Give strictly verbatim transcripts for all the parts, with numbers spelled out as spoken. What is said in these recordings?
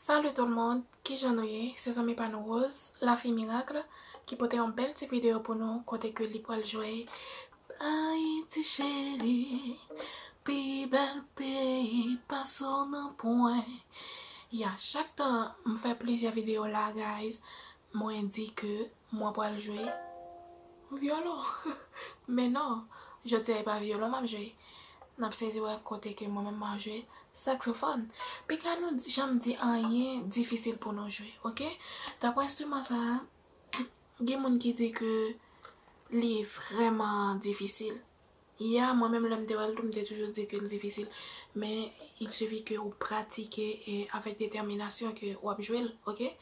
Salut tout le monde, kijan nou ye? Se zanmi pa nou Rose, Lafi Mirak, ki pote yon bèl ti videyo pou nou kote ke li pral jwe Ayiti cheri, pi bèl peyi, pa sou nan pwen. Ya, chak tan m fè plizyè videyo la, guys, mwen di ke mwen pral jwe vyolon. Men non, jodi a e pa vyolon m ap jwe. N ap sezi wè kote ke mwen menm m ap jwe saksofòn. Piga nou di- janm di anyen difisil pou nou jwe, oke? Tankou enstriman sa a, gen moun ki di ke li vrèman difisil. Ya, mwen menm lè m te wè l tou, m te toujou di ke l difisil. Men, il suffit ke ou pratike e avèk detèminasyon ke w ap jwe l, oke?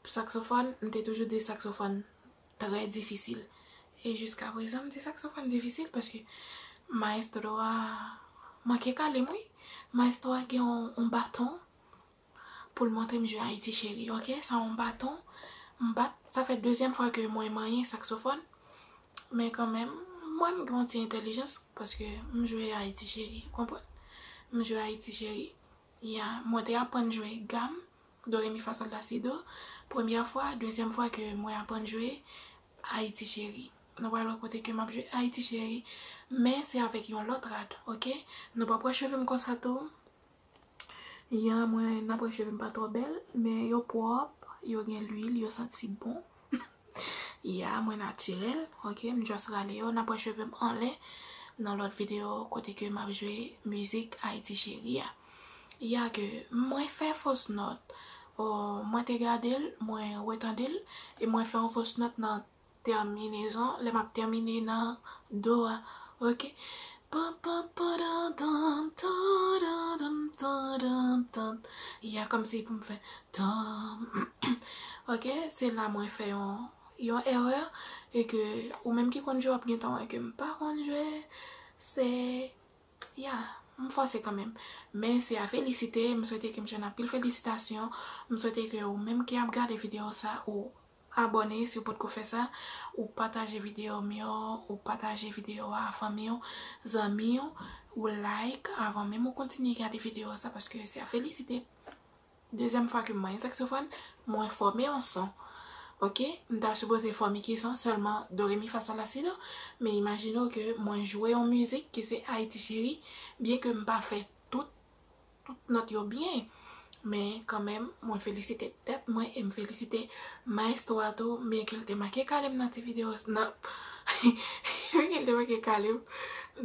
Saksofòn, m te toujou di saksofòn trè difisil. E jiska prezan, m di saksofòn difisil paske maestro a manke kale m, wi. Maestro a gen yon, yon baton pou l montre m jwe Ayiti cheri, oke? Sa yon baton m bat. Sa fè dezyèm fwa ke mwen manyen saksofòn. Men kanmenm, mwen m gen yon ti entèlijans paske m jwe Ayiti cheri, ou konprann? M jwe Ayiti cheri. Ya, mwen te aprann jwe gam, do, re, mi, fa, sòl, la, si, do. Premyè fwa, dezyèm fwa ke mwen aprann jwe Ayiti cheri. Nou pral wè kote ke m ap jwe Ayiti cheri, men se avèk yon lòt rad, oke? Nou p ap wè cheve m konsa tou. Ya, mwen, n ap wè cheve m pa twò bèl, men yo pwòp, yo gen lwil, yo santi bon. Ya, mwen natirèl, oke? M just rale yo, n ap wè cheve m anlè nan lòt videyo kote ke m ap jwe mizik Ayiti cheri a. Ya, ke mwen fè fos nòt. O, mwen te gade l, mwen retande l, e mwen fè yon fos nòt nan tèminezon, lè m ap tèmine nan do a, oke? Pam, pam, parantam, tarantam, tarantam. Ya, kòmsi pou m fè tam. Oke, se la mwen fè yon, yon erè, e ke ou menm ki konn jwe, w ap gentan wè ke m pa konn jwe. Se, ya, m fòse kanmenm. Men se a felisite, m swete ke m jwenn anpil felisitasyon. M swete ke ou menm ki ap gade videyo sa, ou abòne si w potko fè sa, ou pataje videyo m yo, ou pataje videyo a fanmi w, zanmi w, ou like avan menm ou kontinye gade videyo sa, paske se a felisite. Dezyèm fwa ke mwen saksofòn, mwen fòme yon son. Oke, m ta sipoze fòme ki son, sèlman do, re, mi, fa, sòl, la, si, do, men imajine w ke mwen jwe yon mizik ki se Ayiti cheri, byen ke m pa fè tout tout nòt yo byen. Men kanmenm, mwen felisite tèt mwen e m felisite maestro a tou, byen ke l te manke kale m nan ti videyo, nan, byen ke l te manke kale m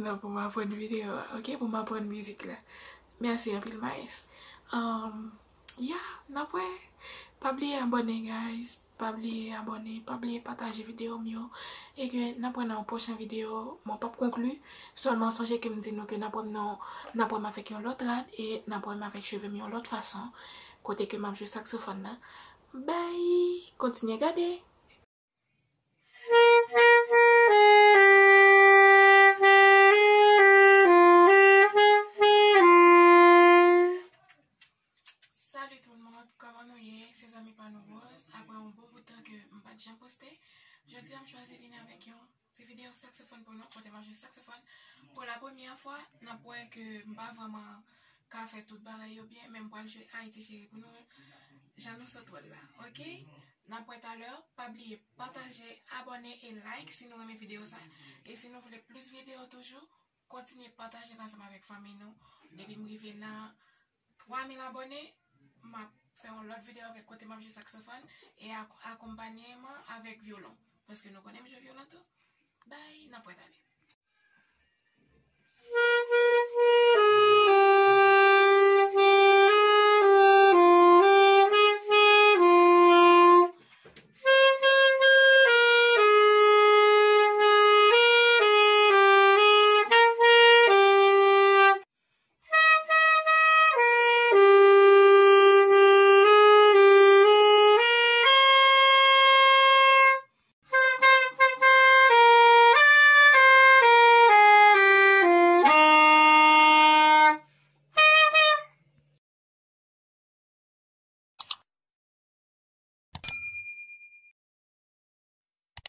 nan pou m aprann videyo a, oke, pou m aprann mizik la. Mèsi anpil, maes. Um, ya, n ap wè. Pa bliye abòne, guys. Pa bliye abòne, pa bliye pataje videyo m yo. E ke n ap wè nan yon pwochen videyo, mwen p ap konkli. Sèlman sonje ke m di nou ke n ap wè m nan, n ap wè m avèk yon lòt rad e n ap wè m avèk cheve m yon lòt fason. Kote ke m ap jwe saksofòn nan. Bay! Kontinye gade! Salut tout le monde, kòman nou ye? Se zanmi pa nou Rose. Apre yon bon bout tan ke m pa t janm poste, jodi a m chwazi vini avèk yon ti videyo saksofòn pou nou, kote m ap jwe saksofòn pou la premyè fwa. N ap wè ke m pa vrèman ka fè tout bagay yo byen, men m pral jwe Ayiti cheri pou nou, jan nou sot wè l la, oke? N ap wè talè, pa bliye pataje, abòne e like si nou renmen videyo sa. E si nou vle plis videyo toujou, kontinye pataje l ansanm avèk fanmi nou. Depi m rive nan twa mil abòne, m ap fè yon lòt videyo avèk kote m ap jwe saksofòn e ak-, akonpanye m avèk vyolon. Paske nou konnen m jwe vyolon tou. Bay, n ap wè talè.